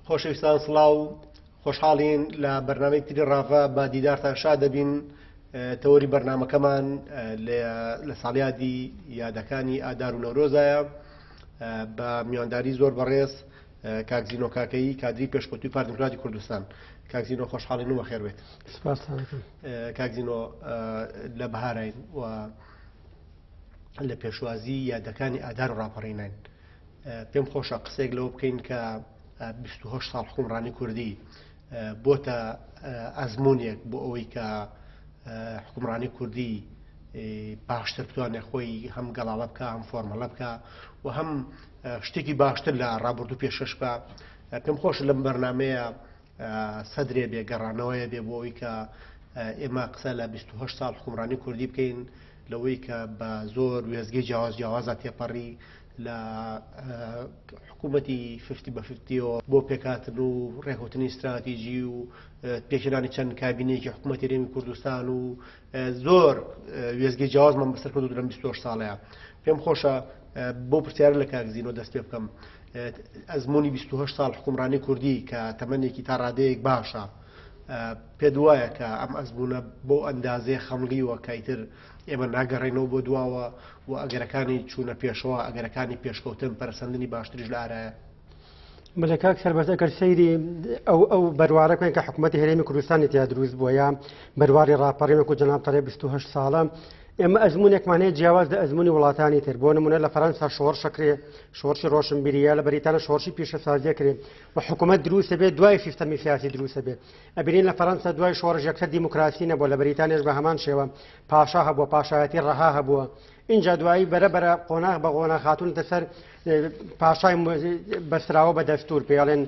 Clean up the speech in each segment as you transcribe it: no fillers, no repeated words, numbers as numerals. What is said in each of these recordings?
خۆشەویستان سڵاو خۆشحاڵین لە بەرنامەی تری ڕاڤە بە دیدارتان شاد دەبین تەوەری بەرنامەکەمان لە ساڵیادی یادەکانی ئادار و نەورۆزایە بە میوانداری زۆر بەڕێز کاک زینۆ کاکەیی کادری پێشکەوتوی پارتی دیموکراتی کوردستان. کاک زینۆ خۆشحاڵین و بەخێر بێت. سپاستان دەکەم. کاک زینۆ لە بەهاراین و لە پێشوازی یادەکانی ئادار و ڕاپەڕینین. پێم خۆشە قسەیەک لەوە بکەین کە 28 ساڵ حکومڕانی کوردی بۆتە ئەزمونێک بۆ ئەوەی کە حکومڕانی کوردی باشتر بتوانێت خۆی هەم گەڵاڵە بکە هەم فۆرمەڵە بکە و هەم شتێکی باشتر لە ڕابردوو پێشکەش بکە. پێم خۆشە لەم بەرنمەیە سەدرێ بێ گەڕانەوەیە بێ بۆ ئەوەی کە ئێمە قسە لە 28 ساڵ حکومڕانی کوردی بکەین لەوەی کە بە زۆر وێزگەی جیاواز جیاوازە تێپەڕی لە حکوومەتی ففتی بە ففتیەوە بۆ پێکهاتن و ڕێکوتنی استراتیژی و پێکهێنانی چەند کابینەیەکی حکوومەتی هەرێمی کوردستان و زۆر وێزگەی جیاوازمان بەسەر کردو لەم 28 ساڵەیە. پێم خۆشە بۆ پرسیارە لە کاک زینۆ دەست پێ بکەم. ئەزمموی 28 ساڵ حکومڕانی کوردی کە تەمەنێکی تا ڕادەیەک باشە، پێت وایە کە ئەم ئەزمونە بۆ ئەندازەیە خەمڵیوە کە ئیتر ئێمە ناگەڕێنەوە بۆ دواوە و ئەگەرەکانی چوونە پێشەوە، ئەگەرەکانی پێشکەوتن پەرسەندنی باشتریش لە ئارایە؟ بەڵێ کاک سەربەست، ئەگەر سەیری ئەو ئەو بەروارە بکەین کە حکوومەتی هەرێمی کوردستانی تیا دروست بووە یا بەرواری ڕاپەڕین وەکو جەناب تەڵێ 28 ساڵە، ئێمە ئەزمونێکمان هەیە جیاواز لە ئەزمونی وڵاتانی تر. بۆ نمونە لە فەرەنسا شۆڕشە کرێ، شۆڕشی ڕۆشنبیریە، لە بەریتانیا شۆڕشی پیشەسازیە کرێ و حکوومەت دروستە بێت دوای سیستەمی سیاسی دروستە بێت. ئەبینین لە فەرەنسا دوای شۆڕش یەکسەر دیموکراسی نەبووە، لە بەریتانیاش بە هەمان شێوە پاشا هەبووە، پاشایەتی ڕەها هەبووە. اینجا دوایی بەرە بەرە قۆناغ بە قۆناغ هاتوونەتە سەر پاشای بەستراوە بە دەستور، پێڵێن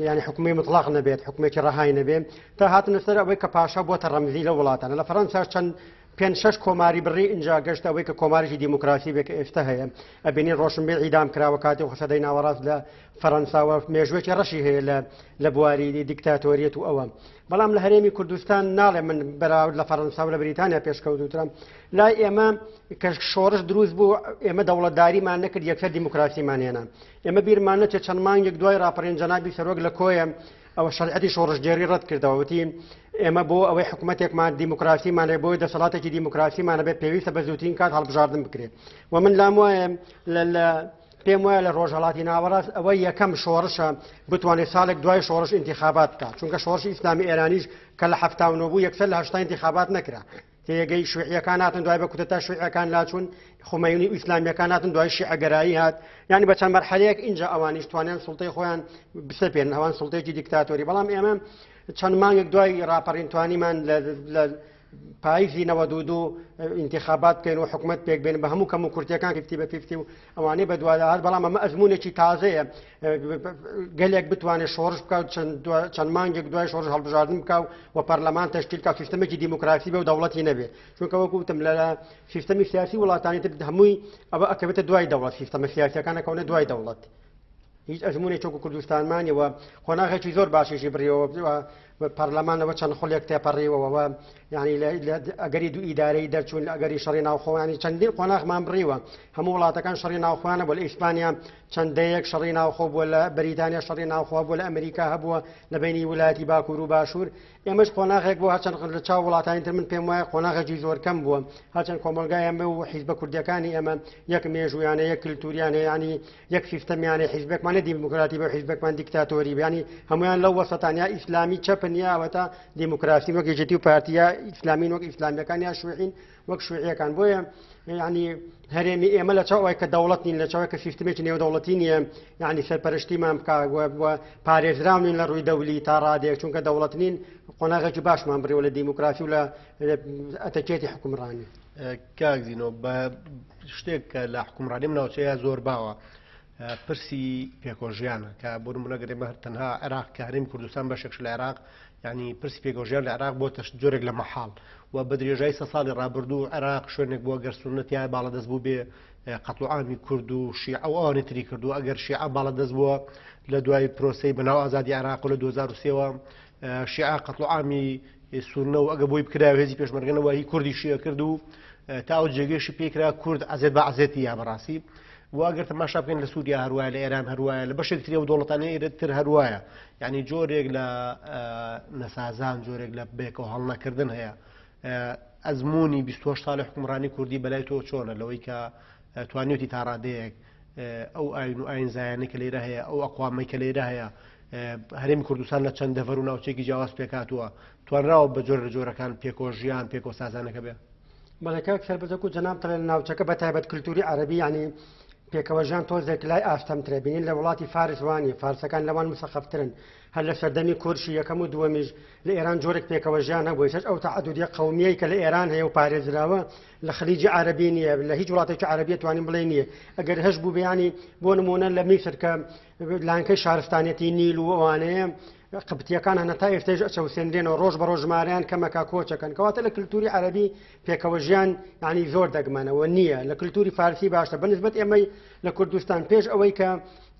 یعنی حکومی مطلق نەبێت، حکومێکی ڕەهای نەبێت، تا هاتنە سەر ئەوەی کە پاشا بۆتە ڕەمزی لە وڵاتانە. لە فەرەنساش چەند پێنج شەش کۆماری بڕی، اینجا گەشت ئەوەی کە کۆمارێکی دیموکراسی بێ کە ئێستا هەیە. ئەبینین ڕۆشنبیر ئیدام کراوە کاتی و سەدەی ناوەڕاست لە فەرەنساوە، مێژوێکی ڕەشی هەیە لە بواری دیکتاتۆریەت و ئەوە. بەڵام لە هەرێمی کوردستان ناڵێ من بەراورد لە فەرەنسا و لە بریتانیا پێشکەوتوترم. لای ئێمە کە شۆڕش دروست بوو ئێمە دەوڵەتداریمان نەکرد، یەکسەر دیموکراسیمان هێنا. ئێمە بیرمان نەچێت چەند مانگێک دوای ڕاپەڕین جەنابی سەرۆک لە کۆیە ئەوە شەریعەتی شۆڕشگێڕی ڕەت کردەوە، وتی ئێمە بۆ ئەوەی حکوومەتێکمان دیموکراسیمان هەیە، بۆی دەسەڵاتێکی دیموکراسیمان هەبێت پێویستە بە زووترین کات هەڵبژاردن بکرێت. و من لام وایە لە پێم وایە لە ڕۆژهەڵاتی ناوەڕاست ئەوە یەکەم شۆڕشە بتوانێت ساڵێک دوای شۆڕش ئینتیخابات بکات، چونکە شۆڕشی ئیسلامی ئێرانیش کە لە 79 بوو یەکسەر لە 80 ئینتیخابات نەکرا. تێگەی شوعیەکان هاتن دوای بە کوتەتا شوعیەکان لاچوون، خومەینی و ئیسلامیەکان هاتن دوای شیعەگەرایی هات، یعنی بە چەند مەرحەلەیەک ئینجا ئەوانیش توانیان سوڵتەی خۆیان بسەپێنن، ئەوان سوڵتەیەکی دیکتاتۆری. بەڵام ئێمە چەند مانگێک دوای ڕاپەڕین توانیمان لە پاییزی 92 ئینتیخابات بکەین و حکومەت پێک بێنن بە هەموو کەم و کورتیەکان فیفتی بە فیفتی و ئەوانەی بەدوادا هات. بەڵام ئەمە ئەزمونێکی تازەیە، گەلێک بتوانێت شۆڕش بکات و چەند مانگێک دوای شۆڕش هەڵبژاردن بکا و پەرلەمان تەشکیل بکا، سیستەمێکی دیموکراسی بێ و دەوڵەتی نەبێ. چونکە وەکو وتم لە سیستەمی سیاسی وڵاتانی تر هەمووی ئەوە ئەکەوێتە دوای دەوڵەت، سیستەمە سیاسیەکان ئەکەونە دوای دەوڵەت. هیچ ئەزمونێک وەکو کوردستانمانیەوە قۆناغێکی زۆر باشیشی بڕیەوە پەرلەمانەوە چەند خولێک تێپەڕیوەوە یعنی ئەگەری دوو ئیدارەی دەرچوون، لە ئەگەری شەڕی ناوخۆیانی چەندین قۆناغمان بڕیوە. هەموو وڵاتەکان شەڕی ناوخۆیانە بوو، لە ئیسپانیا چەند دەیەک شەڕی ناوخۆ بووە، لە بەریتانیا شەڕی ناوخۆ بووە، لە ئەمریکا هەبووە لە بینی ولایەتی باکوور و باشوور. ئێمەش قۆناغێک بوو، هەرچەند لە چاو وڵاتانی تر من پێم وایە قۆناغێکی زۆر کەم بووە، هەرچەند کۆمەڵگای ئێمە و حیزبە کوردیەکانی ئێمە یەک مێژوویانە، یەک کللتوریانە، ینی یەک سیستەمیانە، حیزبێکمان دیموکراتی بە حیزبێکمان دیکتاتۆری، ینی هەمویان لەو وەسەتان یا ئیسلامی چەپن یا ئەوەتا دیموکراسی وەک یەکێتی و پارتی، یا ئیسلامین وەک ئیسلامیەکان یا شوعین وەک شوعیەکان. بۆیە یعنی هەرێمی ئێمە لە چاو ئەوەی کە دەوڵەت نین، لە چاوەی کە سیستمێکی نێودەوڵەتی نییە یعنی سەرپەرشتیمان بکا و پارێزراو نین لە ڕووی دەولی تا ڕادەیەک، چونکە دەوڵەت نین، قۆناغێکی باشمان بڕیوە لە دیموکراسی و لە ئەتەکێتی حکومڕانی. کاک زینۆ، بە شتێک کە لە حکومڕانیم ناوچەیە زۆر باوە پرسی پێکۆژیانە، کە بۆ نمونە گەر ئێمە تەنها عێراق کە هەرێمی کوردستان بەشێکش لە عێراق، یعنی پرسی پێکۆژیان لە عێراق بۆ جۆرێک لە مەحاڵ و بە درێژایی 100 ساڵی ڕابردوو عێراق شوێنێک بووە گەر سوننەتیان باڵادەست بوو بێ قەتڵ و عامی کورد و شیعە و ئەوانی تری کردو، ئەگەر شیعە باڵادەست بووە لە دوای پرۆسەی بەناو ئازادی عێراق و لە 2003ەوە شیعە قەتڵ و عامی سوننە و ئەگە بۆی بکرا هێزی پێشمەرگەنەوە هی کوردی شیعە کرد و تا ئەو جێگەیشی پێکرا کورد عەزێت بە عەزێتی یا بەڕاستی. و ئەگەر تەماشا بکەین لە سووریا هەروایە، لە ئێران هەروایە، لە بەشێک تری ئەو دەوڵەتانەی تر هەروایە. یعنی جۆرێک لە نەسازان، جۆرێک لە بێکەوە هەڵنەکردن هەیە. ئەزمموی 28 ساڵی حکومڕانی کوردی بەلای تۆ چۆنە لەوەی کە توانیوتی تا ڕادەیەک ئەو ئاین و ئاینزایانەی کە لێرە هەیە، ئەو ئەقوامەی کە لێرە هەیە، هەرێمی کوردستان لە چەند دەڤەر و ناوچێکی جیاواز پێکهاتووە، توانراوە بە جۆر لە جۆرەکان پێکۆ ژیان، پێکۆ سازانەکە بێ؟ بەڵێ کاک سەربەرز، وەکو جەناب دەڵێن لە ناوچەکە بە تایبەت کلتوری عەرەبی یعنی پێکەوە ژیان تۆزێک لای ئاستەمترە. بینین لە وڵاتی فارس وانیە، فارسەکان لەوان مسەقەفترن. هەر لە سەردەمی کورشی یەکەم و دووەمیش لە ئێران جۆرێک پێکەوە ژیان هەبوو. ئێستاش ئەو تەعەدودیە قەومیەی کە لە ئێران هەیە و پارێزراوە لە خلیجی عەرەبی نییە، لە هیچ وڵاتێکی عەرەبیە توانین بڵێ نییە. ئەگەر هەش بوو بیانی بۆ نمونە لە میسر کە لانکەی شارستانیەتی نیل و ئەوانەیە، قبتیەکان هەنە تا ئێستاش ئەچەوسێنرێنەوە، ڕۆژ بە ڕۆژ ژمارەیان کەمەکە کۆچەکەن. کەواتە لە کللتوری عەرەبی پێکەوە ژیان یعنی زۆر دەگمەنەوە نییە. لە کللتوری فارسی باشتە بەنسبەت ئێمەی لە کوردستان. پێش ئەوەی کە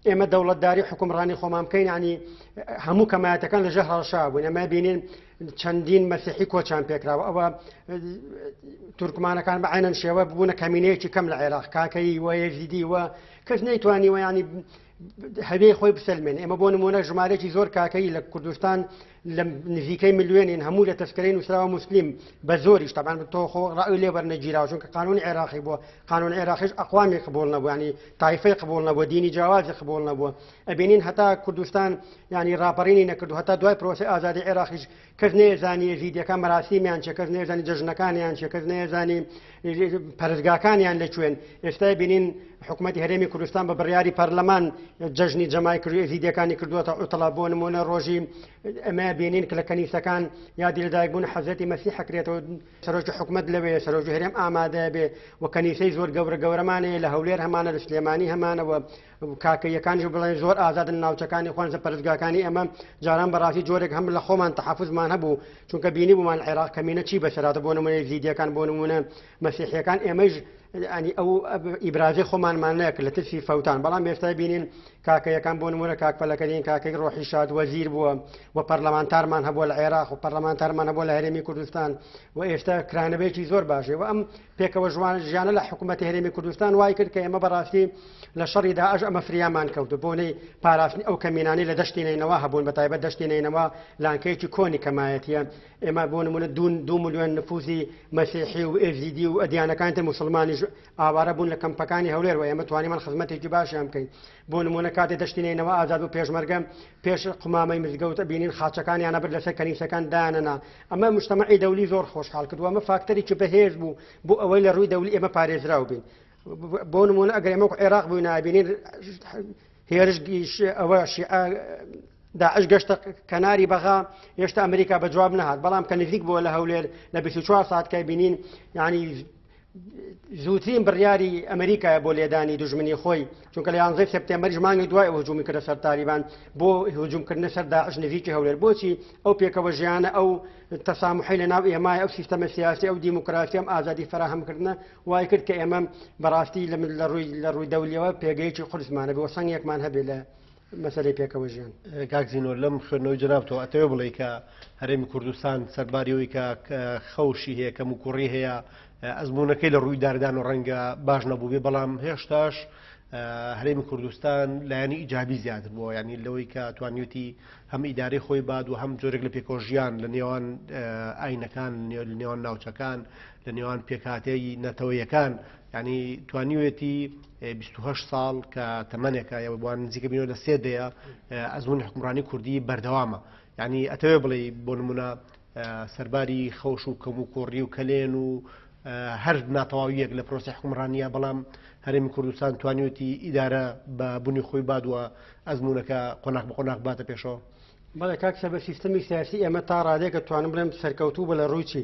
ئێمە دەوڵەتداری حکومڕانی خۆمان بکەین، ینی هەموو کەمایەتەکان لە ژێر هەڕەشە بوون. ئەمە بینین چەندین مەسیحی کۆچیان پێکراوە، ئەوە تورکمانەکان بە عینەن شێوە بوونە کەمینەیەکی کەم لە عێراق، کاکەیی و یەزیدی و کەس نەیتوانیوە ینی هەبێ خۆی بسەلمێن. ئێمە بۆ نمونە ژمارەیەکی زۆر کاکەیی لە کوردستان لە نزیکەی ملیۆنین، هەموو لە تەسکەرەی نووسراوە موسلیم بە زۆریش. تەبعەن تۆ خۆ ڕأی لێ وەرنەگیراوە، چونکە قانونی عێراقی بووە، قانون عێراقیش ئەقوامی قبول نەبوو، ینی تایفەی قبول نەبووە، دینی جیاوازی قبول نەبووە. ئەبینین هەتا کوردستان ینی ڕاپەڕینی نەکردو هەتا دوای پرۆسەی ئازادی عێراقیش کەس نەیەزانی یەزیدیەکان مەراسیمیان چیە، کەس نەیەزانی جەژنەکانیان چیە، کەس نەیەزانی پەرستگاکانیان لەکوێن. ئێستا بینین حکوومەتی هەرێمی کوردستان بە بڕیاری پەرلەمان جەژنی جەمای کرد، یەزیدیەکانی کردووەتە عوتڵە. بۆ نمونە ڕۆژی ئەمە بینین کە لە کەنیسەکان یادی لەدایکبوون حەزرەتی مەسیح ئەکرێتەوە، سەرۆکی حکوومەت لەوێ، سەرۆکی هەرێم ئامادە بێ و کەنیسەی زۆر گەورە گەورەمانەیە لە هەولێر هەمانە، لە سلێمانی هەمانەوە. کاکەیەکانیش بڵێن زۆر ئازادن ناوچەکانی خۆیان لە پەرستگاکانی ئێمە. جاران بەڕاستی جۆرێک هەم لە خۆمان تەحەفوزمان هەبوو، چونکە بینی بوومان عێراق کەمینە چی بەسەراتە، بۆ نمونە یەزیدیەکان، بۆ نمونە مەسیحیەکان، ئێمەش ینی ئەو ئیبرازی خۆمانمان نەکرد لە ترسی فەوتان. بەڵام ئێستا بینین کاکەیەکان بۆ نمونە کاک فەلەکەدین کاکەی ڕۆحی شاد وەزیر بووە و پەرلەمانتارمان هەبووە لە عێراق و پەرلەمانتارمان هەبووە لە هەرێمی کوردستان و ئێستا کرانەوەیەکی زۆر باشێ. و ئەم پێکەوە ژیانە لە حکوومەتی هەرێمی کوردستان وای کرد کە ئێمە بەڕاستی لە شەڕی داعش ئەمە فریامان کەوت بۆنەی پاراستنی ئەو کەمینانەی لە دەشتی نەینەوا هەبوون، بە تایبەت دەشتی نەینەوا لانکەیەکی کۆنی کەمایەتیە. ئێمە بۆ نمونە 2 ملیۆن نفوزی مەسیحی و ئێزیدی و ئەدیانەکانی تر موسڵمانیش ئاوارە بوون لە کەمپەکانی هەولێر و ئێمە توانیمان خزمەتێکی باشیان بکەین. بۆ نمونە کاتێ دەشتی نەینەوا ئازاد بوو، پێشمەرگە پێش قومامەی مزگەوت بینین خاچەکانیانە برد لەسەر کەنیسەکان دانەنا. ئەمە مجتەمەعی دەولی زۆر خۆشحاڵ کرد و ئەمە فاکتەرێکی بەهێز بوو بۆ ئەوەی لە ڕووی دەولی ئێمە پارێزراو بین. بۆ نمونە ئەگەر ئێمە وەکو عێراق بووین نابینین هێرش ئەوە شیعە داعش گەشتە کەناری بەغا، هێشتا ئەمریکا بە جواب نەهات، بەڵام کە نزیک بووە لە هەولێر لە 24 ساعت کە بینین یعنی زووترین بڕیاری ئەمریکایە بۆ لێدانی دوژمنی خۆی، چونکە لە 11 سپتێمبەریش مانگی دوای ئەو هجومی کردە سەر تالیبان بۆ هجومکردنە سەر داعش نزیکی هەولێر. بۆچی ئەو پێکەوە ژیانە، ئەو تەسامحی لە ناو ئێمای، ئەو سیستەمە سیاسی، ئەو دیموکراسی، ئەم ئازادی فەراهەمکردنە وای کرد کە ئێمە بەڕاستی لە ڕووی دەولیەوە پێگەیەکی قورسمانە بێ و سەنگێکمان هەبێ لە مەسەلەی پێکەوە ژیان. کاک زینۆ، لەم خوێندنەوەی جەنابتەوە ئەتەوێ بڵێی کە هەرێمی کوردستان سەرباری ئەوەی کە خەوشی هەیە، کەموکوڕی هەیە، ئەزموونەکەی لە ڕووی داردان و ڕەنگە باش نەبوو بێ، بەڵام هێشتاش هەرێمی کوردستان لایەنی ئیجابی زیاتر بووە، یعنی لەوەی کە توانیوتی هەم ئیدارەی خۆی باد و هەم جۆرێک لە پێکەوەژیان لە نێوان ئاینەکان، لە نێوان ناوچەکان، لە نێوان پێکهاتەی نەتەوەیەکان، یعنی توانیوێتی 28 ساڵ کە تەمەنێکە یا بۆ نزیکە بینەوە لە سێ دەیە ئەزموونی حکومڕانی کوردی بەردەوامە. یعنی ئەتەوێ بڵێ بۆ نمونە سەرباری خەوش و کەم و کۆڕی و کەلێن و هەر ناتەواویەک لە پرۆسی حکومڕانیە، بەڵام هەرێمی کوردستان توانیوێتی ئیدارە بە بوونی خۆی بادووە ئەزمونونەکە قۆناغ بە قۆناغ باتە پێشەوە؟ بەڵێ کاک سەر، بە سیستەمی سیاسی ئێمە تا ڕادەیەکە توانم بڵێم سەرکەوتوو بە لە ڕووی چی؟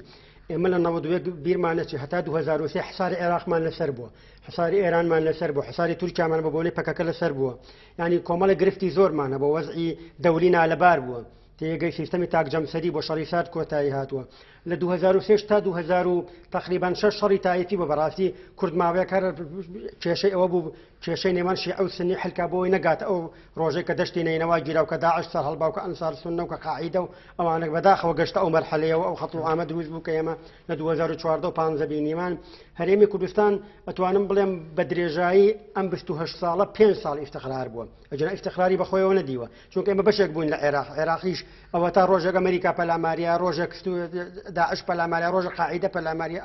ئێمە لە 91 بیرمان نەچی هەتا 2003 حساری عێراقمان لەسەر بووە، حساری ئێرانمان لەسەر بوو، حساری تورکیامان بە بۆنەی پەکەکە لەسەر بووە، یعنی کۆمەڵە گرفتی زۆرمان هەبوو، وەزعی دەولی نالەبار بووە، تێگەی سیستەمی تاک جەمسەری بۆ شەڕی سارد کۆتایی هاتووە. لە 2003 تا 2000 و تقریبا 6 شەڕی تایفی بوو. بەڕاستی کورد ماوەیەک هەر کێشەی ئەوە بوو، کێشەی نێوان شیعە و سنی حلکا بۆی نەگات ئەو ڕۆژەی کە دەشتی نەینەوا گیرا و کە داعش سەر هەڵبا و کە ئەنسار سوننە و کە قاعیدە و ئەوانە بەداخەوە گەشتە ئەو مەرحەلەیەوە، ئەو خەتڵ و عامە دروست بوو کە ئێمە لە 2014 و 15 بینیمان. هەرێمی کوردستان ئەتوانم بڵێم بە درێژایی ئەم 28 ساڵە 5 ساڵ ئیستقرار بووە، ئەجنا ئیستقراری بەخۆیەوە نەدیوە، چونکە ئێمە بەشێک بووین لە عێراق. عێراقیش ئەوە تا ڕۆژێک ئەمریکا پەلاماریا، ڕۆژێک داعش پەلاماریا، ڕۆژە قاعیدە پەلاماریا،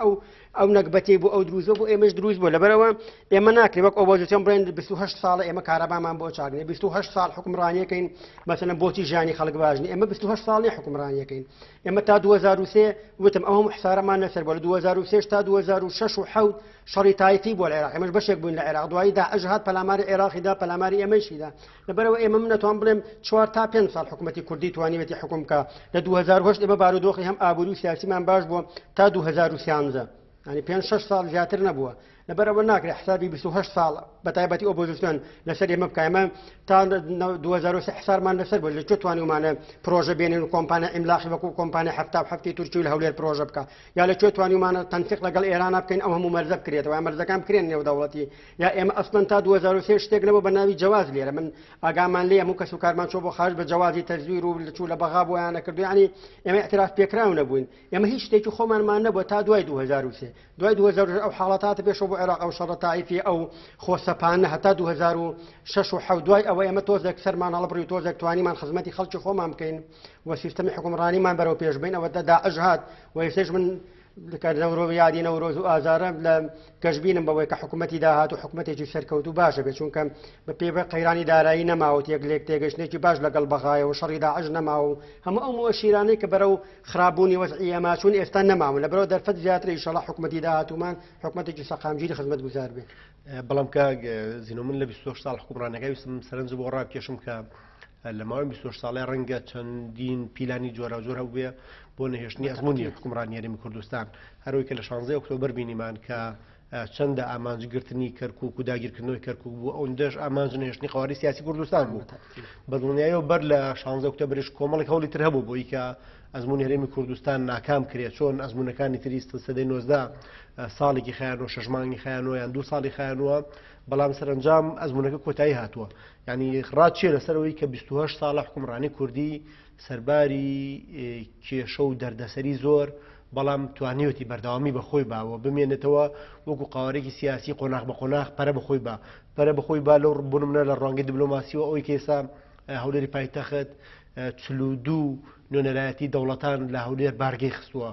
ئەو نەگبەتی بۆ ئەو دروست بۆ ئێمەش دروست بوو. لەبەرەوە ئێمە ناکرێ وەک ئۆپۆزیسیۆن بڵێن 28 ساڵە ئێمە کارەبامان بۆ چاک نییە، 28 ساڵ حکومڕانیەکەین، مەسەلەن بۆچی ژیانی خەڵک باش نییە؟ ئێمە 28 ساڵ نییە حکومڕانیەکەین. ئێمە تا 2003 وتم ئەو هەموو حسارەمان لەسەر بووە. لە 2003 تا 2006 و 7 شەڕی تایفی بووە لە عێراق، ئێمەش بەشێک بووین لە عێراق. دوایی داعش هات پەلاماری عێراقی دا، پەلاماری ئێمەشی دا. لەبەرەوە ئێمە من نەتوان بڵێم 4 تا 5 ساڵ حکوومەتی کوردی توانیوێتی حکوم بکە. لە 2008 ئێمە بارودۆخی هەم ئابووری و سیاسیمان باش بووە تا 2013، یعنی 5 6 ساڵ زیاتر نەبووە. لەبەرەوە ناکرێت حسابی 28 ساڵ بە تایبەتی ئۆپۆزیسیۆن لەسەر ئێمە بکە. ئێمە تا 2003 حسارمان لەسەر بوو، لە کوێ توانیومانە پرۆژە بێنین و کۆمپانیا ئیملاقی وەکو کۆمپانیا 77 تورکی لە هەولێر پرۆژە بکە، یا لە کوێ توانیومانە تەنسیق لەگەڵ ئێرانە بکەین ئەو هەموو مەرزە بکرێتەوە، یا مەرزەکان بکرێن نێودەوڵەتی. یا ئێمە ئەسڵەن تا 2003 شتێک نەبوو بە ناوی جەواز لێرە. من ئاگامان لێ هەموو کەس و کارمان چۆ بۆ خارج بە جەوازی تەزویر و چوو لە بەغا بۆیانە کردو، یعنی ئێمە اعتراف پێکراو نەبووین. ئێمە هیچ شتێکی خۆمانمان نەبووە تا دوای 2003. دوای 2006 ئەو حاڵەتاتە پێشەوە بۆ عێراق، ئەو شەڕە تایفی، ئەو خۆسەپانە هەتا 2006 و 7. دوای ئەوە ئێمە تۆزێک سەرمان هەڵبڕی و تۆزێک توانیمان خزمەتی خەڵکی خۆمان بکەین و سیستەمی حکومڕانیمان بەرەو پێش بین. ئەوە داعش هات و ئێستاش من کە نەورۆز یادی نەورۆز و ئازارە لە گەشببینم بەوەی کە حکوومەتی داهات و حکوومەتێکی سەرکەوتوو باشە بێت، چونکە بە پێی بە قەیرانی دارایی نەماوە، یەک لێک تێگەشتێکی باش لەگەڵ بەغایە و شەڕی داعش نەماوە و هەموو ئەو مؤشیرانەی کە بەرەو خراپبوونی وەزعی ئێمە چوون ئێستا نەماون. لەبەرەوە دەرفەت زیاترە ئیشەڵا حکوومەتی داهاتوومان حکوومەتێکی سەقامگیری خزمەتگوزار بێت. بەڵام کە زینۆ من لە 28 ساڵ حکومڕانەکە ویستم سەرنج بۆ ڕابکێشم کە لە ماوەی 28 ساڵی ڕەنگە چەندین پیلانی جۆراوجۆر هەبووێ بۆ نەهێشتنی ئەزمموی حکومڕانی هەرێمی کوردستان. هەروەی کە لە 16 ئۆکتۆبەر بینیمان کە چەندە ئامانجگرتنی کەرکک و داگیرکردنەوەی کەرکک بوو، ئەوەندەش ئامانج نەهێشتنی قواری سیاسی کوردستان بوو. بەدڵنیاییەوە بەر لە 16 ئۆکتۆبەریش کۆمەڵێک هەوڵی تر هەبوو بۆی کە ئەزمموی هەرێمی کوردستان ناکام کرێت، چۆن ئەزمونەکانی تری سەدەی 19 ساڵێکی خیانەوە، 6 مانگی خیانەوە یان 2 ساڵی خیانەوە، بەڵام سەرنجام ئەزمونەکە کۆتایی هاتووە. یعنی ڕات چییە لەسەرەوەی کە 28 ساڵە حکومڕانی کوردی سەرباری کێشە و دەردەسەری زۆر، بەڵام توانیوەتی بەردەوامی بەخۆی باوە بمێنێتەوە وەکو قوارێکی سیاسی قۆناغ بە قۆناغ پەرە بەخۆی با پەرە بەخۆی با لەو بۆ نمونە لە ڕوانگەی دیبلۆماسیەوە ئەوەی کە ئێستا هەولێری پایتەخت 42 نوێنەرایەتی دەوڵەتان لە هەولێر بارگەی خستووە،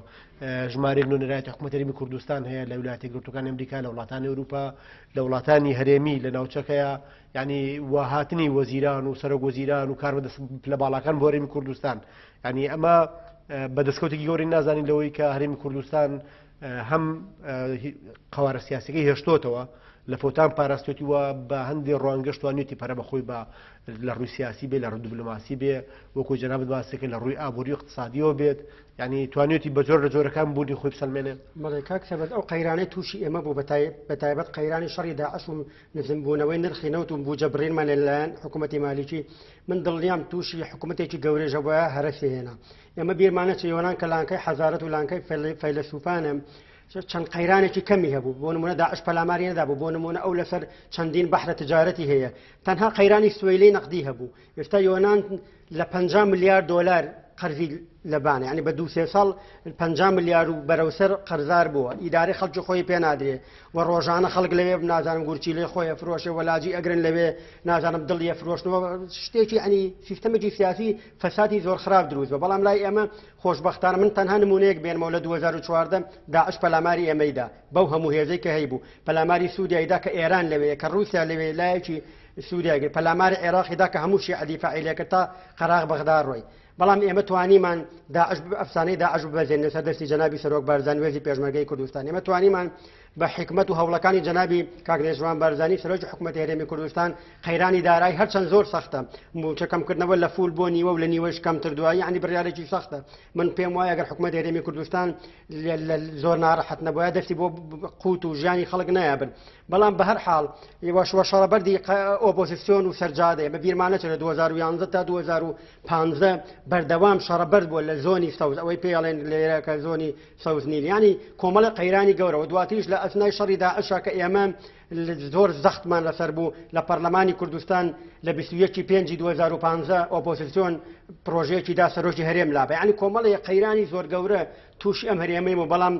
ژمارەیەک نوێنەرایەتی حکوومەت هەرێمی کوردستان هەیە لە ویلایەتە یەکگرتووەکانی ئەمریکا، لە وڵاتانی ئەوروپا، لە وڵاتانی هەرێمی لە ناوچەکەیە، یعنی وهاتنی وەزیران و سەرۆک وەزیران و کاربەدەست پلە باڵاکان بۆ هەرێمی کوردستان. یعنی ئەمە بە دەستکەوتێکی گەورەی نازانین لەوەی کە هەرێمی کوردستان هەم قوارە سیاسەکەی هێشتۆتەوە لە فۆتان پاراستێتی و بە هەندێک ڕوانگەش توانیوتی پەرە بەخۆی بە لە ڕووی سیاسی بێ، لە ڕووی دیبلۆماسی بێ، وەکو جەنابت باسەکە لە ڕووی ئابووری و اقتصادیەوە بێت، یعنی توانیوتی بە جۆر لە جۆرەکان بوونی خۆی بسەلمێنێ. بەڵێ کاک سەبەت، ئەو قەیرانەی تووشی ئێمە بوو بە تایبەت قەیرانی شەڕی داعش و نزمبوونەوەی نرخی نەوت و بوجە بڕینمان لەلایەن حکوومەتی مالیکی، من دڵنیام تووشی حکوومەتێکی گەورەیش بووە هەرەسی هێنا. ئێمە بیرمانە چ یۆنان کە لانکەی حەزارەت و لانکەی فەیلەسوفانە چەند قەیرانێکی کەمی هەبوو، بۆ نمونە داعش پەلاماری نەدابوو، بۆ نمونە ئەو لەسەر چەندین بەحرە تجارەتی هەیە، تەنها قەیرانی سوێلی نەقدی هەبوو. ئێستا یۆنان لە 50 ملیار دۆلار قەرزی لەبانە، یعنی بە 2-3 ساڵ 50 ملیار و بەرەوسەر قەرزار بووە، ئیدارەی خەڵکی خۆی پێ نادرێ و ڕۆژانە خەڵک لەوێ نازانم گورچی لێ خۆیە فرۆشێ وەلاجی ئەگرن لەوێ نازانم دڵیە فرۆشنەوە، شتێکی ینی سیستەمێکی سیاسی فەسادی زۆر خراپ دروست بووە. بەڵام لای ئێمە خۆشبەختانە من تەنها نمونەیەک بێنمەوە، لە 2014 داعش پەلاماری ئێمەیدا بەو هەموو هێزەی کە هەیبوو، پەلاماری سووریایدا کە ئێران لەوێ، کە رووسیا لەوێ لایەکی سووریا گرت، پەلاماری عێراقیدا کە هەموو شیعە دیفاعی لێکرد تا قەراغ بەغدا ڕۆی. بەڵام ئێمە توانیمان داعش ئەفسانەی داعش ببەزێنین لەسەر دەستی جەنابی سەرۆک بارزانی وێزی پێشمەرگەی کوردستان. ئێمە توانیمان بە حیکمەت و هەوڵەکانی جەنابی کاک نێچیرڤان بارزانی سەرۆکی حکومەتی هەرێمی کوردستان قەیرانی دارایی هەرچەند زۆر سەختە، مووچە کەمکردنەوە لە full بۆ نیوە و لە نیوەش کەمتر دوایی یعنی بڕیارێکی سەختە. من پێم وایە ئەگەر حکومەتی هەرێمی کوردستان زۆر ناڕەحەت نەبووە دەستی بۆ قوت و ژیانی خەڵک نایابن، بەڵام بە هەر حاڵ وەشەڕەبەردی ئۆپۆزیسیۆن و سەرجادەیە. بە بیرمان نەچێت لە 2011 تا 2015 بەردەوام شەڕەبەرد بووە لە زۆنی سەوز، ئەوەی پێڵێن لێرە کە زۆنی سەوز نیل، ینی کۆمەڵی قەیرانی گەورەوە. دواتریش لە ئەسنای شەڕی داعشا کە ئێمە زۆر زەختمان لەسەر بوو لە پەرلەمانی کوردستان لە 21 5 2015 ئۆپۆزیسیۆن پرۆژەیەکی دا سەرۆکی هەرێم لابە، یعنی کۆمەڵی قەیرانی زۆر گەورە تووشی ئەم هەرێمەی بوو. بەڵام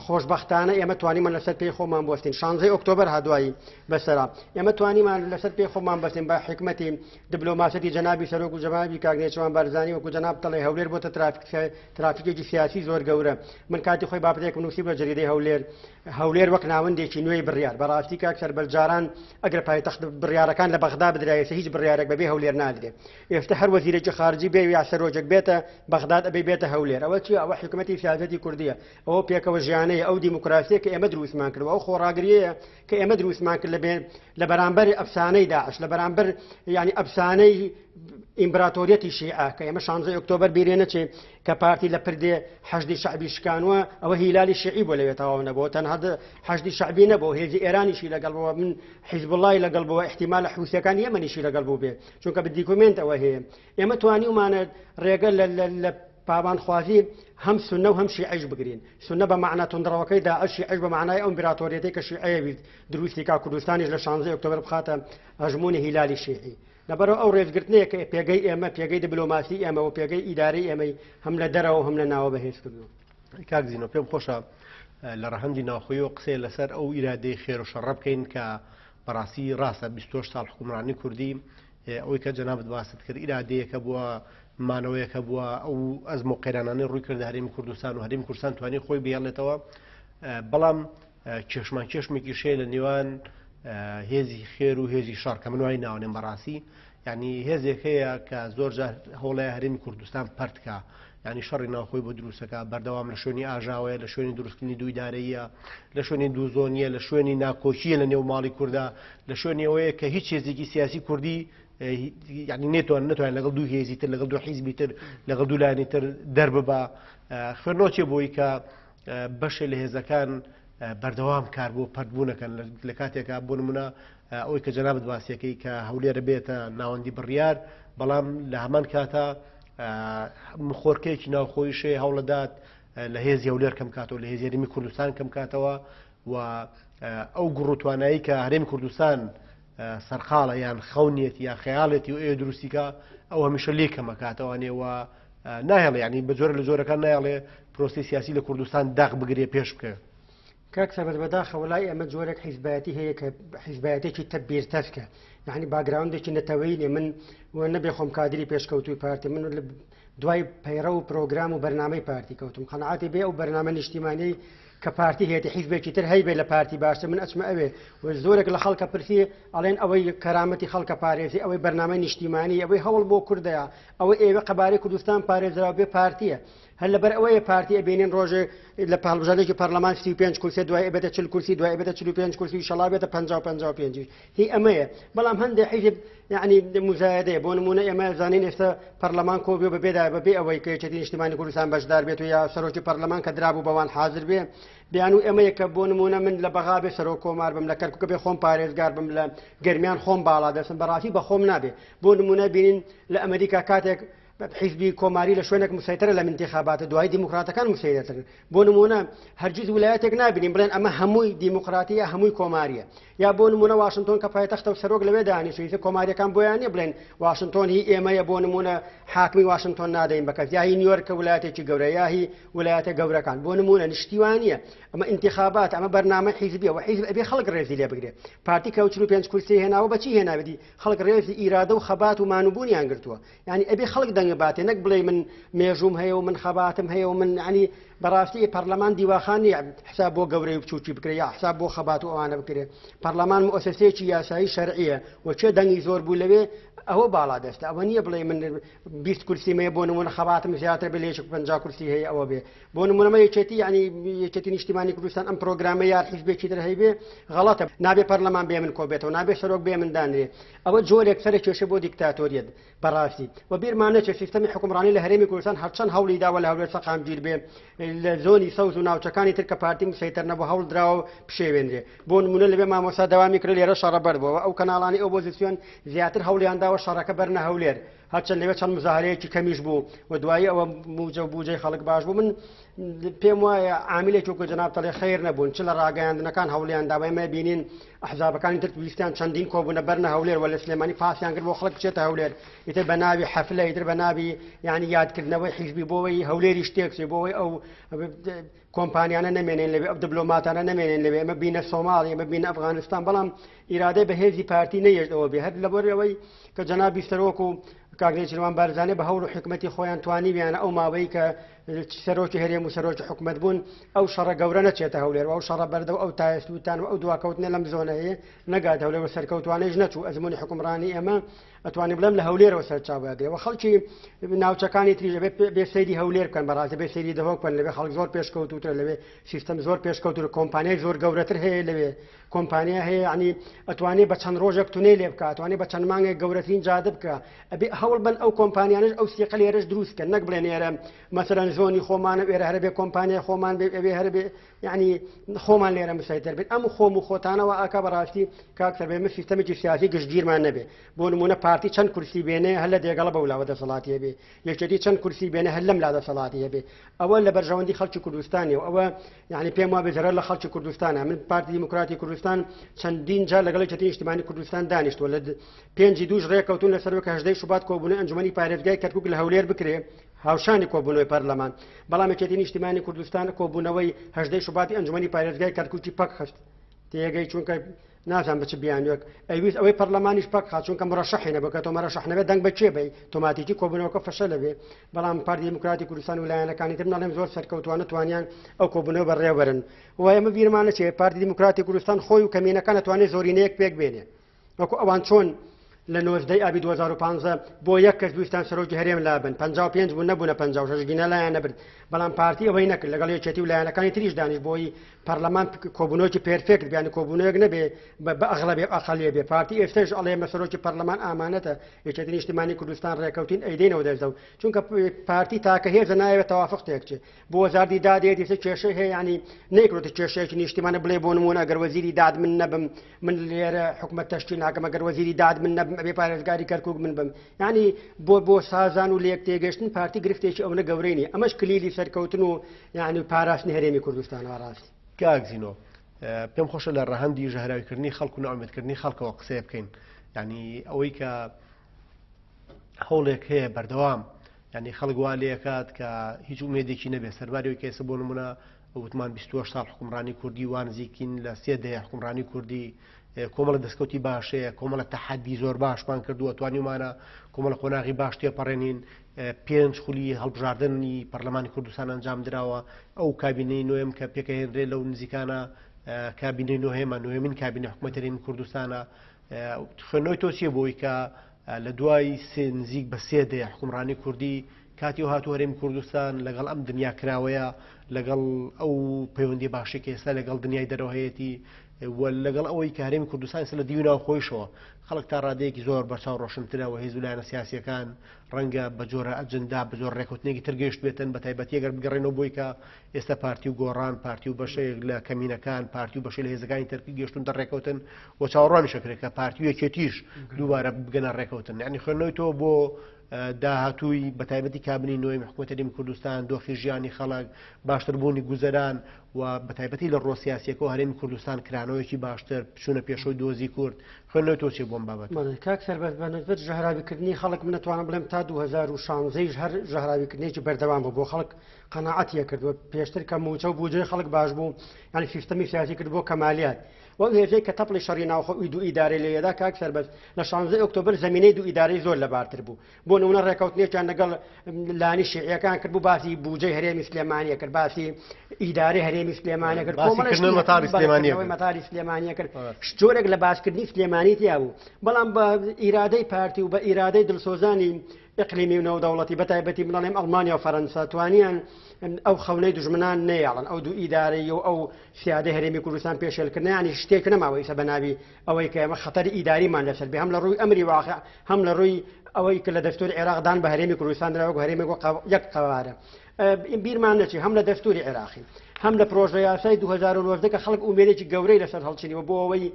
خۆشبەختانە ئێمە توانیمان لەسەر پێی خۆمان بوەستین. 16 ئۆکتۆبەر هادوایی بەسەرا ئێمە توانیمان لەسەر پێی خۆمان بەستین بە حکمەتی دیبلۆماسەتی جەنابی سەرۆک و جەنابی کاک نێچیروان بارزانی. وەکو جەناب تەڵێ هەولێر بۆتە ترافیکێکی سیاسی زۆر گەورە. من کاتی خۆی بابەتێکم نووسی بە جەریدەی هەولێر، هەولێر وەک ناوەندێکی نوێی بڕیار. بەڕاستی کاک سەربەرز جاران ئەگەر پایتەخت بڕیارەکان لە بەغدا بدرایەتە هیچ بڕیارێک بەبێ هەولێر نادرێ. ئێستا هەر وەزیرێکی خارجی بێ یا سەرۆکێک بێتە بەغداد ئەبێ بێتە هەولێر. ئەوە چییە؟ ئەوە حکومەتی سیاسەتی کوردیە، ئەوە پێکەوە ژیانەیە، ئەو دیموکراسیە کە ئێمە دروستمان کردووە، ئەو خۆڕاگریەیە کە ئێمە دروستمان کرد لە بەرامبەر ئەفسانەی داعش، لە بەرامبەر یعنی ئەفسانەی ئیمپراتۆریەتی شیعە کە ئێمە 16 ئۆکتۆبەر بیرێ نەچێ کە پارتی لە پردێ حەشدی شەعبی شکانوە، ئەوە هیلالی شیعی بۆ لەوێ تەواو نەبوو، تەنها حەشدی شەعبی نەبوو، هێزی ئێرانیشی لەگەڵ بووە، من حیزبوڵڵای لەگەڵ بووە، احتیمال حوسیەکان یەمەنیشی لەگەڵ بوو بێ، چونکە بە document ئەوە هەیە. ئێمە توانیومانە ڕێگە لە پاوانخوازی هەم سونە و هەم شیعەش بگرین. سونە بە مەعنا توندڕەوەکەی داعش، شیعەش بە معنای ئەو ئیمپراتۆریەتەی کە شیعەیە ویست دروستی کا کوردستانیش لە 16 ئۆکتۆبەر بخاتە هەژموونی هیلالی شیعی. لەبەرەوە ئەو ڕێزگرتنەیە کە پێگەی ئێمە، پێگەی دیبلۆماسی ئێمە و پێگەی ئیدارەی ئێمەی هەم لە دەرەوە هەم لە ناوە بەهێز کردووە. کاک زینۆ، پێم خۆشە لە ڕەهەندی ناوخۆیەوە قسەیە لەسەر ئەو ئیرادەی خێر و شەڕە بکەین کە بەڕاستی ڕاستە 28 ساڵ حکومڕانی کوردی، ئەوەی کە جەنابت باست کرد ئیرادەیەکە بووە، مانەوەیەکە بووە، ئەو ئەزم و قەیرانانەی ڕووی کردە هەرێمی کوردستان و هەرێمی کوردستان توانی خۆی بهێڵێتەوە. بەڵام کێشمان کێشمێکی شەیە لە نێوان هێزی خێر و هێزی شەڕ کە من وای ناونێم بەڕاستی، یعنی هێزێک هەیە کە زۆر جار هەوڵەیە هەرێمی کوردستان پەرتکا، یعنی شەڕی ناوخۆی بۆ دروستەکە، بەردەوام لە شوێنی ئاژاوەیە، لە شوێنی دروستکردنی دوو ئیدارەیە، لە شوێنی دوو زۆنیە، لە شوێنی ناکۆکیە لە نێو ماڵی کووردا، لە شوێنی ئەوەیە کە هیچ هێزێکی سیاسی کوردی یعنی نێتوان نتوانێت لەگەڵ دوو هێزی تر، لەگەڵ دوو حیزبی تر، لەگەڵ دوو لایەنی تر دەرببا. خوێندنەوە چێ بۆی کە بەشێ لە هێزەکان بەردەوام کار بۆ پەرتبوونەکەن لە کاتێکا بۆ نمونە ئەوەی کە جەنابت باسیەکەی کە هەولێرە بێتە ناوەندی بڕیار، بەڵام لە هەمان کاتا مخۆرکەیەکی ناوخۆیشێ هەوڵەدات لە هێزی هەولێر کەم کاتەوە، لە هێزی هەرێمی کوردستان کەم کاتەوە و ئەو گوڕوتوانایی کە هەرێمی کوردستان سەرقاڵە یان خەونیەتی یا خەیاڵێتی و ئێ دروستیکە ئەو هەمیشە لێ کەمەکاتەوانێ و ناهێڵێ، ینی بە جۆرە لە جۆرەکان نایڵێ پرۆسی سیاسی لە کوردستان داخ بگرێ پێش بکە. کاک سەربەت، بەداخەوە لای ئێمە جۆرێک حیزبایەتی هەیە کە حیزبایەتێکی تەبیرتەسکە، یعنی background ێکی نەتەوەیی نیە. من نەبێ خۆم کادری پێشکەوتوی پارتی، من دوای پەیڕە و پرۆگرام و بەرنامەی پارتی کەوتم، قەناعەتی بێ ئەو بەرنامە نیشتیمانی کە پارتی هەیەی حیزبێکی تر هەیبێ لە پارتی باشتر، من ئەچمە ئەوێ. و زۆرێک لە خەڵکە پرسی ئەڵێن ئەوەی کەرامەتی خەڵکە پارێزی، ئەوەی بەرنامەی نیشتیمانی، ئەوەی هەوڵ بۆ کوردەیە، ئەوەی ئێوە قەبارەی کوردستان پارێزراو بێ پارتیە. هەر لەبەر ئەوەیە پارتی ئەبینین ڕۆژێ لە هەڵبژاردنێکی پەرلەمان 35 کورسی، دوای ئەبێتە 40 کورسی، دوای ئەبێتە 45 کورسی، ئینشەڵا بێتە 50 55. هی ئەمەیە. بەڵام هەندێک حیزب یعنی مزایدەیە. بۆ نمونە ئێمە زانین ئێستا پەرلەمان کۆبیۆ بەبێدا بەبێ ئەوەی کە یەکێتی نیشتیمانی کوردستان بەشدار بێت و یا سەرۆکی پەرلەمان کە درابوو بەوان حاضر بێ، بیان و ئێمەیە کە بۆ نمونە من لە بەغا بێ سەرۆک کۆمار بم، لە کەرکووکە بێ خۆم پارێزگار بم، لە گەرمیان خۆم باڵا دەستم، بەڕاستی بە خۆم نابێ. بۆ نمونە بینین لە ئەمریکا کاتێک حیزبی کۆماری لە شوێنێک مسەیتەرە لە انتخابات، دوای دیموکراتەکان مسەیتەرن. بۆ نمونە هەرگیز ولایەتێک نابینین بڵێن ئەمە هەمووی دیموکراتیە هەمووی کۆماریە. یا بۆ نمونە واشنگتۆن کە پایتەختە و سەرۆک لەوێ دانیشتووە، کۆماریەکان بۆیان نییە بڵێن واشنگتۆن هی ئێمەیە، بۆ نمونە حاکمی واشنگتۆن نادەین بە کەس، یا هی نیویۆرک کە ولایەتێکی گەورە، یا هی ولایەتە گەورەکان. بۆ نمونە نیشتیوانیە، ئەمە انتخابات، ئەمە بەرنامە حیزبیە و حیزب ئەبێ خەڵک ڕێزی لێ بگرێ. پارتی کە 45 کورسی هێناوە بەچی هێناوێتی؟ خەڵک ڕێزی ئیرادە و خەبات و مانوبوونیان گرتووە. یعنی ئەبێ خەڵک دەنگ باتێ، نەک بڵێ من مێژوم هەیە و من خەباتم هەیە و من یعنی بەڕاستی پەرلەمان دیواخان نییە حساب بۆ گەورەی و بچووکی بکرێ یا حساب بۆ خەبات و ئەوانە بکرێ. پەرلەمان موئەسەسەیەکی یاسایی شەرعیە و چێ دەنگی زۆر بوو لەوێ ئەوە باڵا دەستە ئەوە نییە بڵێ من 20 کورسیم هەیە بۆ نمونە خەباتم زیاتر بێ لە یەکێک 50 کورسی هەیە ئەوە بێ بۆ نمونەمە یەکێتی یعنی یەکێتی نیشتیمانی کوردستان ئەم پرۆگرامە یار حیزبێکی تر هەیبێ غەڵەتە نابێ پەرلەمان بێ من کۆبێتەوە نابێ سەرۆک بێ من دانرێ ئەوە جۆرێک سەرە کێشە بۆ دیکتاتۆریەت بەڕاستی و بیرمان نەچێت سیستەمی حکومڕانی لە هەرێمی کوردستان هەرچەند هەوڵی داوە لە هەولێر سەقامگیر بێ لە زۆنی سەوز و ناوچەکانی تر کە پارتی مسەیتەر نەبوو هەوڵ دراوە پشێوێنرێ بۆ نمونە لەوێ مامۆستا دەوامی کرد لێرە شەڕە بەر بووەوە ئەو کەناڵانی ئۆپۆزیسیۆن زیاتر هەوڵیان داوە شەڕەکە بەرنە هەولێر هەرچەند لەوێ چەند مزاهرەیەکی کەمیش بوو و دوایی ئەوە موجە و بوجەی خەڵک باش بوو من پێم وایە عاملێک وەکو جەناب تەڵێ خەیر نەبوون چ لە ڕاگەیاندنەکان هەوڵیان داوە ئێمە بینین ئەحزابەکانی تر ویستیان چەندین کۆبوونە بەرنە هەولێر وە لە سلێمانی پاسیان کرد بۆ خەڵک بچێتە هەولێر ئیتر بە ناوی حەفلە ئیتر بە ناوی یعنی یادکردنەوەی حیزبی بۆەوەی هەولێری شتێک چێ بۆەوەی ئەو کۆمپانیانە نەمێنێن لەوێ ئەو دبلۆماتانە نەمێنێن لەوێ ئەمە بینە سۆماڵی ئەمە بینە ئەفغانستان بەڵام ئیرادەی بەهێزی پارتی نەیەشت ئەوە بێ هەر لەبەرەوەی کە جەنابی سەرۆک و کاک نێچیروان بارزانی بە هەوڵ و حکومەتی خۆیان توانیویانە ئەو ماوەی کە سەرۆکی هەرێم و سەرۆکی حکومەت بوون ئەو شەڕە گەورە نەچێتە هەولێر و ئەو شەڕە بەردە و ئەو تایەسووتان و ئەو دواکەوتنە لەم زۆنەیە نەگات هەولێر و سەرکەوتوانەیش نەچوو ئەزمموی حکومڕانی ئێمە ئەتوانین بڵێم لە هەولێرەوە سەرچاوە گرێ و خەڵکی ناوچەکانی تریش ئەبێ بێ سەیری هەولێر بکەن بەڕاستی بێ سەیری دهۆک بکەن لەوێ خەڵک زۆر پێشکەوتووترە لەوێ سیستەم زۆر پێشکەوتوترە کۆمپانیای زۆر گەورەتر هەیە لەوێ کۆمپانیا هەیە ینی ئەتوانێ بە چەند ڕۆژێک تونێ لێ بکە ئەتوانێ بە چەند مانگێک گەورەترین جادە بکە ئەبێ هەوڵ بن ئەو کۆمپانیانش ئەو سیقە لێرەش دروست کەن نەک بڵێن ئێرە مەسەلەن زۆنی خۆمانە ئێرە هەرە بێ کۆمپانیای خۆمان بێ ئەبێ هەرە بێ یعنی خۆمان لێرە مسەیتەر بێت ئەم خۆم و خۆتانەوە ئاکا بەڕاستی کاک سەربێ من سیستەمێکی سیاسی گشتگیرمان نەبێ بۆ نمونە پارتی چەند کورسی بێنێ هەر لە دێگەڵە بەولاوە دەسەڵاتی هەبێ یەکێتی چەند کورسی بێنێ هەر لەم لا دەسەڵاتی هەبێ ئەوە لە بەرژەوەندی خەڵکی کوردستانی و ئەوە یعنی پێم وابێ زەرەر لە خەڵکی کوردستانە من پارتی دیموکراتی کوردستان چەندین جار لەگەڵ یەکێتی نیشتیمانی کوردستان دانیشتووە لە پێنجی دووش ڕێکەوتون لەسەر وەکە هەژدەی شوبات کۆبوونەوەی ئەنجومەنی پارێزگای کەرکوک لە هەولێر بکرێ هاوشانی کۆبوونەوەی پەرلەمان بەڵام یەکێتی نیشتیمانی کوردستان کۆبوونەوەی هەژدەی شوباتی ئەنجومەنی پارێزگای کەرکوکی پەک خست تێگەی چونکە نازان بە چ بیانوێک ئەیویست ئەوەی پەرلەمانیش پەک خات چونکە مرەشەحی نەبوو کە تۆ مەرەشەح نەبێت دەنگ بە کێ بەی تۆماتیکی کۆبوونەوەکە فەشەل ئەبێ بەڵام پارتی دیموکراتی کوردستان و لایەنەکانی تر ناڵێم زۆر سەرکەوتوانە توانیان ئەو کۆبوونەوە بەڕێوەبەرن و ئێمە بیرمان نەچێ پارتی دیموکراتی کوردستان خۆی و کەمینەکان ئەتوانێت زۆرینەیەک پێک بێنێ وەکو ئەوان چۆن لە نۆزدەی ئابی 2015 بۆ یەک کەس ویستان سەرۆکی هەرێم لابن 55 بوو نەبوونە 56 گینە لایان نەبرد بەڵام پارتی ئەوەی نەکرد لەگەڵ یەکێتی و لایەنەکانی تریش دانیش بۆی پەرلەمان کۆبوونەوەکی پێرفێکت بیانی کۆبوونەوەک نەبێ بە ئەغڵەبێ ئەقلیە بێ پارتی ئێستاش ئەڵێ مە سەرۆکی پەرلەمان ئامانەتە یەکێتی نیشتیمانی کوردستان ڕێکەوتین ئەیدەینەوە دەستەوە چونکە پارتی تاکە هێزە نایەوێت تەوافق تێکچێ بۆ وەزارتی داد هەیە دیسە کێشەی هەیە ینی نەیکرۆتە کێشەیەکی نیشتیمانە بڵێ بۆ نمونە ئەگەر وەزیری داد من نەبم من لێرە حکومەت تەشکیل ناکەم ئەگەر وەزیری داد من نەبم ئەبێ پارێزگاری کەرکک من بم ینی بۆ بۆ سازان و لێک تێگەشتن پارتی گرفتێکی ئەوەنە گەورەی نیە ئەمەش کلیلی سەرکەوتن و یعنی پاراستنی هەرێمی کوردستانەوە ڕاستی. کاک زینۆ پێم خۆشە لە ڕەهەندی ژەهراویکردنی خەڵک و نائومێدکردنی خەڵکەوە قسەیە بکەین یعنی ئەوەی کە هەوڵێک هەیە بەردەوام یعنی خەڵک وا لێکات کە هیچ ئومێدێکی نەبێت سەرباری ئەوەی کە ئێستا بۆ نمونە وتمان 28 ساڵ حکومڕانی کوردی وا نزیکین لە سێ دەیە حکومڕانی کوردی کۆمەڵە دەستکەوتی باشەیە کۆمەڵە تەحەدی زۆر باشمان کردووە توانیومانە کۆمەڵە قۆناغی باش تێپەڕێنین پێنج خولی هەڵبژاردنی پەرلەمانی کوردستان ئەنجام دراوە ئەو کابینەی نوێم کە پێکەهێنرێ لەو نزیکانە کابینەی نۆهێمە نوێمین کابینە حکوومەت هەرێمی کوردستانە خوێندنەوەی تۆ چییە بۆی کە لە دوای سێ نزیک بە سێ دەیە حکومڕانی کوردی کاتی و هاتوو هەرێمی کوردستان لەگەڵ ئەم دنیا کراوەیە لەگەڵ ئەو پەیوەندی باشی کە ئێستا لەگەڵ دنیای دەرەوە هەیەتی و لەگەڵ ئەوەی کە هەرێمی کوردستان ئێستا لە دیوی ناوخۆیشەوە خەڵک تا ڕادەیەکی زۆر بەرچاو ڕۆشنترە و هێز و لایەنە سیاسیەکان ڕەنگە بە جۆرە ئەجندا بە جۆر ڕێکوتنێکی تر گەیشت بێتن بە تایبەتی ئەگەر بگەڕێنەوە بۆی کە ئێستا پارتی و گۆڕان پارتی و بەشێک لە کەمینەکان پارتی و بەشێک لە هێزەکانی تر گەیشتونتە ڕێکەوتن و چاوەڕوانیش ئەکرێت کە پارتی و یەکێتیش دووبارە بگەنە ڕێکەوتن یعنی خوێندنەوەی تۆ بۆ داهاتووی بە تایبەتی کابینەی نۆیەمی حکوومەتی هەرێمی کوردستان دۆخی ژیانی خەڵک باشتربوونی گوزەران و بە تایبەتی لە ڕووە سیاسیەکەوە هەرێمی کوردستان کرانەوەیەکی باشتر چوونە پێشەوەی دۆزی کورد خوێندنەوەی تۆ چیە بۆم بابەت؟ بەڵێ کاک سەربەست بە نسبەت ژەهراویکردنی خەڵک من ئەتوانم بڵێم تا 2016 یش هەر ژەهراویکردنێکی بەردەوام بوو بۆ خەڵک قەناعەتی ئەکرد و پێشتر کە مووچە و بوجەی خەڵک باش بوو یعنی سیستەمی سیاسی کرد بۆ کەمالیات. و ئەو هێزەی کە تەپڵی شەڕی ناوخۆی دوو ئیدارەی لێدا کاک سەربەست لە 16 ئۆکتۆبەر زمینەی دوو ئیدارەی زۆر لەبارتر بوو. بۆ نمونە ڕێکەوتنێکیان لەگەڵ لانی شیعیەکان کرد بوو، باسی بودجەی هەرێمی سلێمانیە کرد، باسی ئیدارەی هەرێمی سلێمانیە کرد، مەتاری سلێمانیە کرد، جۆرێک لە باسکردنی سلێمانی تیا بوو. بەڵام بە ئیرادەی پارتی و بە ئیرادەی دڵسۆزانی ئیقلیمی و نێودەوڵەتی، بە تایبەتی بڵێم ئەڵمانیا و فەرەنسا، توانیان ئەو خەونەی دوژمنان نەیاڵن، ئەو دوو ئیدارەی و ئەو سیادەی هەرێمی کوردستان پێشێلکردن. ینی شتێک نەماوە ئیسە بە ناوی ئەوەی کە ئێمە خەتەری ئیداریمان لەسەر بێ، هەم لە ڕووی ئەمری واقع، هەم لە ڕووی ئەوەی کە لە دەستوری عێراق دان بە هەرێمی کوردستان درا وەک هەرێمێک یەک قەوارە. بیرمان نەچی هەم لە دەستوری عێراقی هەم لە پرۆژە یاسای 2019 کە خەڵک ئومێدێکی گەورەی لەسەر هەڵچنیوە بۆ ئەوەی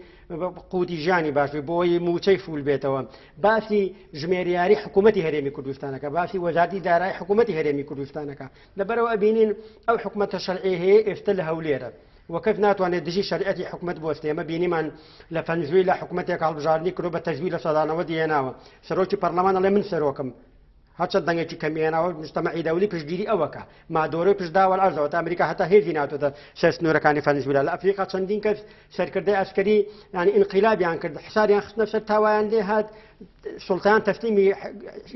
قوتی ژیانی باش بێ، بۆ ئەوەی موچەی فول بێتەوە، باسی ژمێریاری حکوومەتی هەرێمی کوردستانەکە، باسی وەزارەتی دارایی حکوومەتی هەرێمی کوردستانەکە. لەبەرەوە ئەبینین ئەو حکوومەتە شەرعی هەیە ئێستا لە هەولێرە و کەس ناتوانێت دژی شەریعەتی حکوومەت بوەستێ. ئێمە بینیمان لە فەنزوێلا حکوومەتێک هەڵبژاردنی کردو بە تەزویر لە سەدانەوە دیێناوە، سەرۆکی پەرلەمان ئەڵێ من سەرۆکم، هەرچەند دەنگێکی کەمیێناوە مجتەمەعی دەولی پشتگیری ئەوەکە، مادۆرۆی پشتداوە ئەرزەوە تا ئەمریکا هەتا هێزی ناتۆتە سەر سنوورەکانی فەنزوێلا. لە ئەفریقا چەندین کەس سەرکردەی ئەسکەری یعنی ئینقلابیان کرد، حساریان خستنە سەر تاوایان لێ هات، سوڵتان تەسلیمی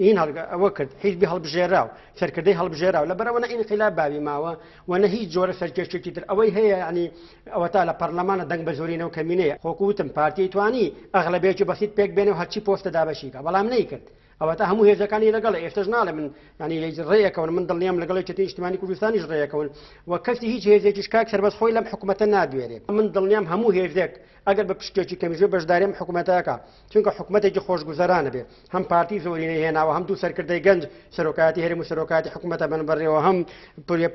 هین ئەوە کرد، حیزبی هەڵبژێراو، سەرکردەی هەڵبژێراو. لەبەرەوە نە ئینقلاب باوی ماوە و نە هیچ جۆرە سەرکێشێکی تر. ئەوەی هەیە یعنی ئەوە تا لە پەرلەمانە دەنگ بە زۆرینە و کەمینەیە. خۆکوتم پارتی توانی ئەغلەبێکی بەسیط پێک بێنێ و هەرچی پۆستە دابەشیکە، بەڵام نەیکرد. ئەوە تا هەموو هێزەکانی لەگەڵ ئێستاش ناڵێ من ینی ڕێیەکەون، من دڵنیام لەگەڵ یەکێتی نیشتمانی کوردستانیش ڕێیەکەون و کەسی هیچ هێزێکیش کاک سەربەست خۆی لەم حکوومەتە نادوێرێ. من دڵنیام هەموو هێزێک ئەگەر بە پشتێکی کەمیژێ بەشداریم حکوومەتەکە، چونکە حکوومەتێکی خۆشگوزەرانە بێ، هەم پارتی زۆرینەی هێناوە، هەم دوو سەرکردەی گەنج سەرۆکایەتی هەرێم و سەرۆکایەتی حکوومەتە بن بەڕێوە، هەم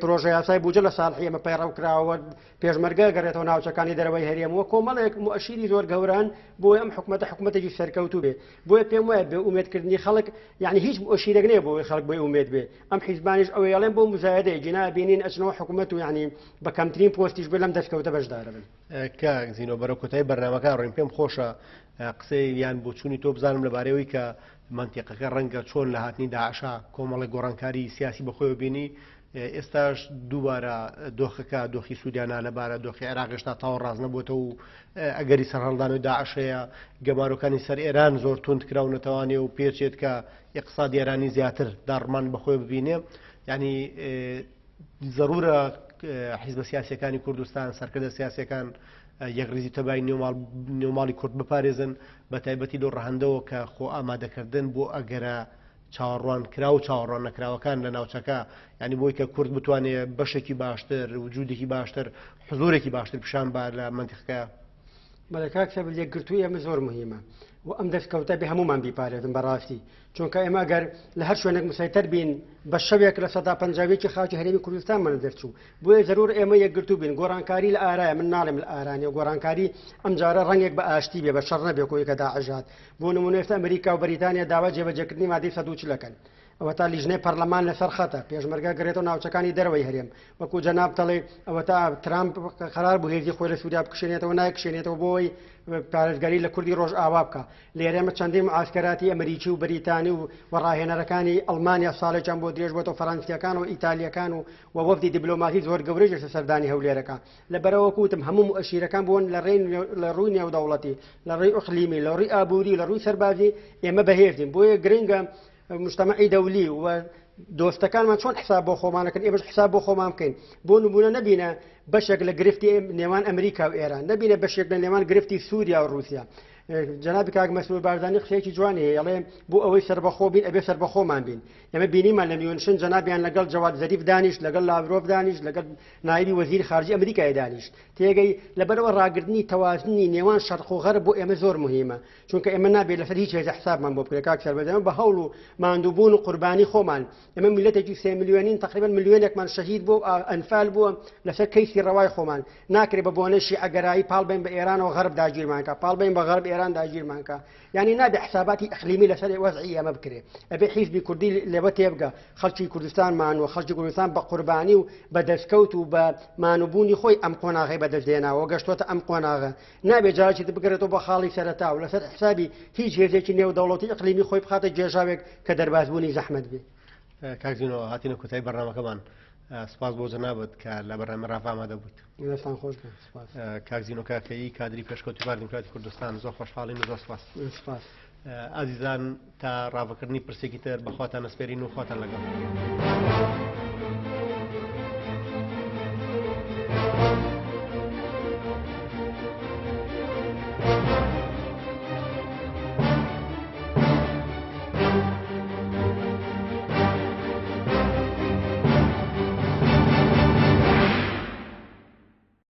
پرۆژە یاسای بودجە لە ساڵحی ئێمە پەیڕەو کراوە، پێشمەرگە گەڕێتەوە ناوچەکانی دەرەوەی هەرێم و کۆمەڵێک مؤشیری زۆر گەوران بۆیە ئەم حکوومەتە حکوومەتێکی سەرکەوتوو بێ. بۆیە پێم وایە بێ ئومێدکردنی خەڵک یعنی هیچ مؤشیرێک نییە بۆ خەڵک بۆی ئومێد بێ. ئەم حیزبانیش ئەوەی ئەڵێن بۆ مزایدەیە، جینا بینین ئەچنەوە حکوومەت و یعنی بە کەمترین پۆستیش بێ لەم دەستکەوتە بەشدارە بن. کاک زینۆ، بەرەو کۆتایی بەرنامەکە ڕۆین، پێم خۆشە قسەی یان بۆچوونی تۆ بزانم لەبارەیەوەی کە مەنتیقەکە ڕەنگە چۆن لە هاتنی داعشا کۆمەڵێک گۆڕانکاری سیاسی بەخۆیەوە بینی، ئێستاش دووبارە دۆخەکە دۆخی سووریا نالەبارە، دۆخی عێراق هێشتا تاوە ڕاست نەبووەتەوە و ئەگەری سەرهەڵدانەوەی داعش هەیە، گەمارۆکانی سەر ئێران زۆر توند کراونەتەوانێ و پێچێت کە ئیقتصادی ئێرانی زیاتر داڕمان بەخۆی ببینێ. یعنی ضرورە حیزبە سیاسیەکانی کوردستان، سەرکردە سیاسیەکان یەکڕیزی تەبای نێوماڵی کورد بپارێزن، بە تایبەتی لەو ڕەهەندەوە کە خۆ ئامادەکردن بۆ ئەگەرە چاوەڕوان کرا و چاوەڕوان نەکراوەکان لە ناوچەکە، یعنی بۆی کە کورد بتوانێت بەشێکی باشتر، وجودێکی باشتر، حزورێکی باشتر پیشان با لە مەنتیقەکە. بەڵێ کاک سەبر، یەکگرتووی ئێمە زۆر مهمە و ئەم دەستکەوتە بێ هەمومان بیپارێزن بەڕاستی، چونکە ئێمە ئەگەر لە هەر شوێنێک مسەیتەر بین بە شەوێک لە 50% خاکی هەرێمی کوردستانمان دەرچوو. بۆیە زەرور ئێمە یەکگرتوو بین. گۆڕانکاری لە ئارایە، من ناڵێم لە ئارانیە، گۆڕانکاری ئەمجارە ڕەنگێک بە ئاشتی بێ، بە شەڕ نەبێ کۆی کە داعش هات. بۆ نمونە ئێستا ئەمریکا و بەریتانیا داوا جێبەجێکردنی مادەی 140 ئەکەن، ئەوە تا لیژنەی پەرلەمان لەسەر خەتە، پێشمەرگە گەڕێتەوە ناوچەکانی دەرەوەی هەرێم. وەکو جەناب تەڵێ ئەوە تا ترامپ قەرار بوو هێزی خۆی لە سووریا بکشێنێتەوە، نایکشێنێتەوە بۆ ئەوەی پارێزگاری لە کوردی ڕۆژئاوا بکە. لێرە ئێمە چەندین معاسکەراتی ئەمریکی و بەریتانی و ڕاهێنەرەکانی ئەڵمانیا ساڵێکیان بۆ درێژ بۆتەوە، فەرەنسیەکان و ئیتالیەکان و وەفدی دیبلۆماسی زۆر گەورەی لەسەر سەردانی هەولێرەکە. لەبەرەوە وتم هەموو مؤشیرەکان بوون لە ڕووی نێودەوڵەتی، لە ڕووی ئەقلیمی، لە ڕووی ئابووری، لە ڕووی سەربازی ئێمە بەهێزین. بۆیە گرنگە مجتەمەعی دەولی و دۆستەکانمان چۆن حساب بۆ خۆمانەکەن، ئێمەش حساب بۆ خۆمان بکەین. بۆ نمونە نەبینە بەشێک لە گرفتی نێوان ئەمریکا و ئێران، نەبینە بەشێک لە نێوان گرفتی سووریا و رووسیا. جەنابی کاک مەسرور بارزانی قسەیەکی جوانی هەیە، ئەڵێ بۆ ئەوەی سەربەخۆ بین ئەبێ سەربەخۆمان بین. ئێمە بینیمان لە میونشن جەنابیان لەگەڵ جەواد زەریف دانیشت، لەگەڵ لاڤرۆف دانیشت، لەگەڵ نایبی وەزیری خارجی ئەمریکای دانیشت. تێگەی لەبەرەوە ڕاگرتنی تەوازنی نێوان شەرق و غەرب بۆ ئێمە زۆر مهمە، چونکە ئێمە نابێت لەسەر هیچ هێزە حسابمان بۆ بکرێت کاک سەربەرز. ئێمە بە هەوڵ و ماندووبوون و قوربانی خۆمان، ئێمە میللەتێکی 3 ملیۆنین، تقریبا ملیۆنێکمان شەهید بوو، ئەنفال بووە لەسەر کەیسی ڕەوای خۆمان. ناکرێت بە بۆنەی شیعەگەرایی پاڵ بین بە ئێرانەوە غەرب داگیرمان کە، پاڵ بین بە غەرب ئێران داگیرمان کە. یعنی نابێ حساباتی ئەقلیمی لەسەر وەزعی ئێمە بکرێت. ئەبێ حیزبی کوردی لێوە تێبگە، خەڵکی کوردستانمان و خەڵکی کوردستان بە قوربانی و بە دەستکەوت و بە مانوبوونی خۆی ئەم قۆناغەی بەدەستهێناوە، گەشتۆتە ئەم قۆناغە. نابێت جارێکی بگەڕێتەوە بە خاڵی سەرەتا و لەسەر حسابی هیچ هێزێکی نێودەوڵەتی ئەقلیمی خۆی بخاتە گێژاوێک کە دەربازبوونی زەحمەت بێ. کاک زینۆ، هاتینە کۆتایی بەرنامەکەمان. سپاس بۆ جەنابت کە لە بەرنامەی ڕاڤە ئامادە بوویت. دەستان خۆش بێت سپاس. کاک زینۆ کاکەیی کادری پێشکەوتوی پارتی دیموکراتی کوردستان زۆر خۆشحاڵین و زۆر سپاس. سپاس. ئازیزان تا ڕاڤەکردنی پرسێکی تر بە خواتان ئەسپێرین و خواتان لەگەڵ.